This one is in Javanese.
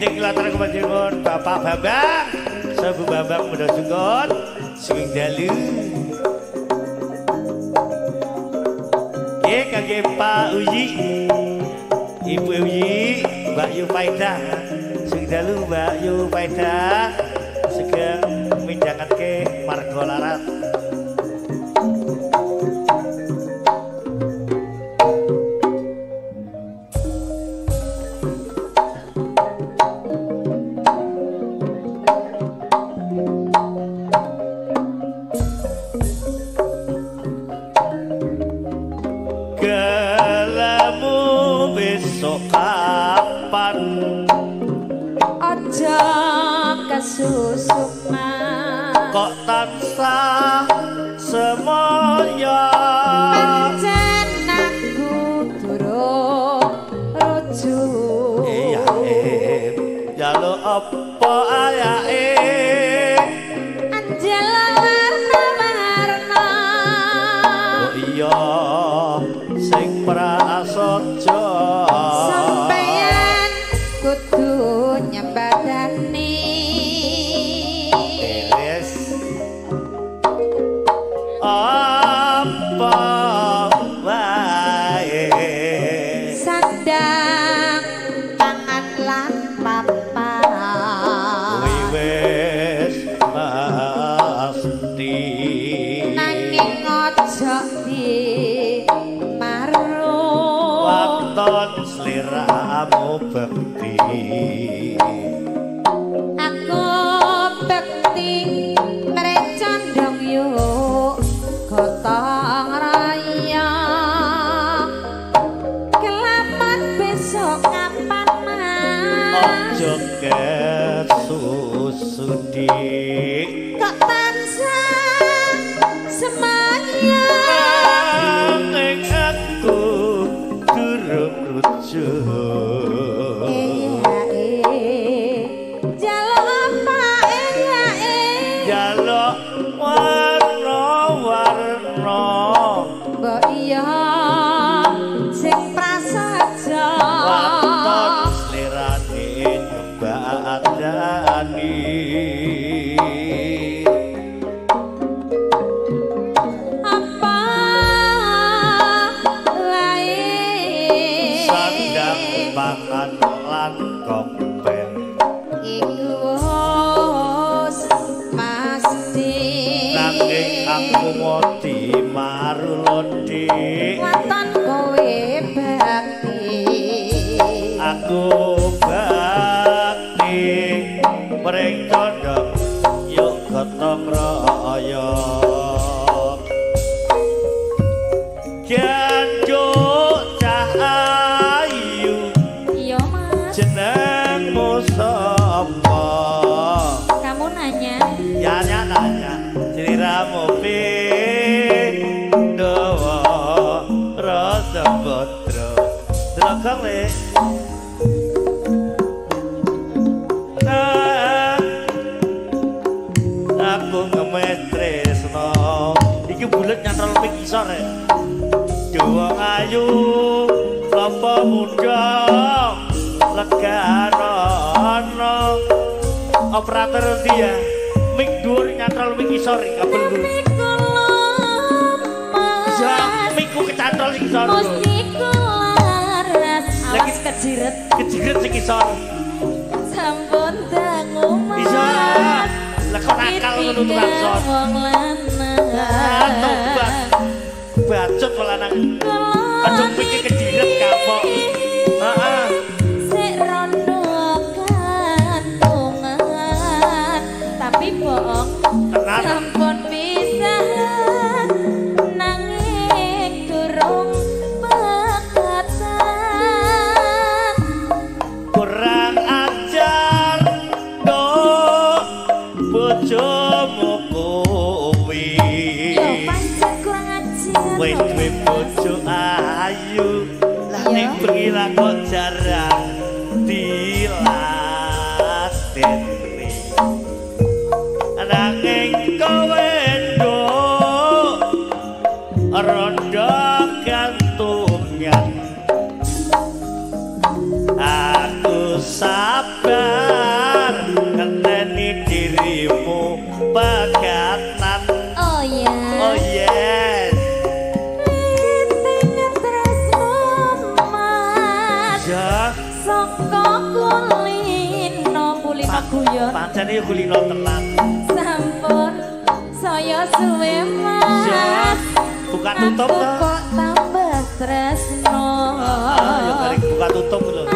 Gending latar kepanjenengan Bapak Bambang. Sabu Bambang muda sungkon sugeng dalu. Nggih kangge Pak Uyi, Ibu Uyi, Mbak Yu Faida. Sugeng dalu Mbak Yu Faida. Sugeng midhangetke marga larat. Gelemu besok kapan? Aja kesusuk mas. Kok tansah semoyo? Pancen aku durung rujuk. Iya, jaluk apa ayake? Anjela warna-warna. Oh iya, sing prasaja. Sampeyan kudu nyembadani. Beres. Apa wae? Sandang pangan lan papan. Kuwi wis mesti. Nanging aja di waton sliramu bekti. Aku bekti mring condong yuk gotong royong. Kelamat besok kapan mas? Ojo kesusu dik. Kok tansah semaya? Nanging aku durung rujuk. Jaluk apa Jaluk warna-warna. Mbok iya sing prasaja. Waton slirane nyembadani. Apa wae? Sandang pangan lan kompen. Iku wis mesti. Nanging aku mati marulo dik. Waton kowe bakti. Aku bakti mring condong yuk gotong royong. Janjuk cah ayu. Iya mas. Jenengmu sapa? Kamu nanya? Ya nanya. Sliramu pindha rasa bodro. Delok le. Aku ngemes tresno. Iki bulet nyantrol ping isor rek. Wong ayu sapa muda leganono. Operator dia mik dhuwur nyantrol mik isor kabel lho. Ya mikku kecantol sing isor. Musiku laras awas kejiret. Kejiret sing isor. Sampun dangu mas. Iya. Lah kok nakal ngono tukang son. Wong lanang. Tobat. Bacot lanang. Aja mikir kejiret kapok. Heeh. Sik rondo gantungan tapi bohong. Tenan. Sampun pisan nanging durung pekatan. Kurang ajar nduk bojomu kuwi. Yo pancen kurang ajar. Wis duwe bojo ayu lah ning bengi lah kok jarang dilateni. Nanging kowe nduk rondo gantungan. Aku sabar. Pancene yo kulino tenan. Sampun saya suwe Mas. Buka tutup to. Kok tambah tresno. Yo bareng buka tutup lho.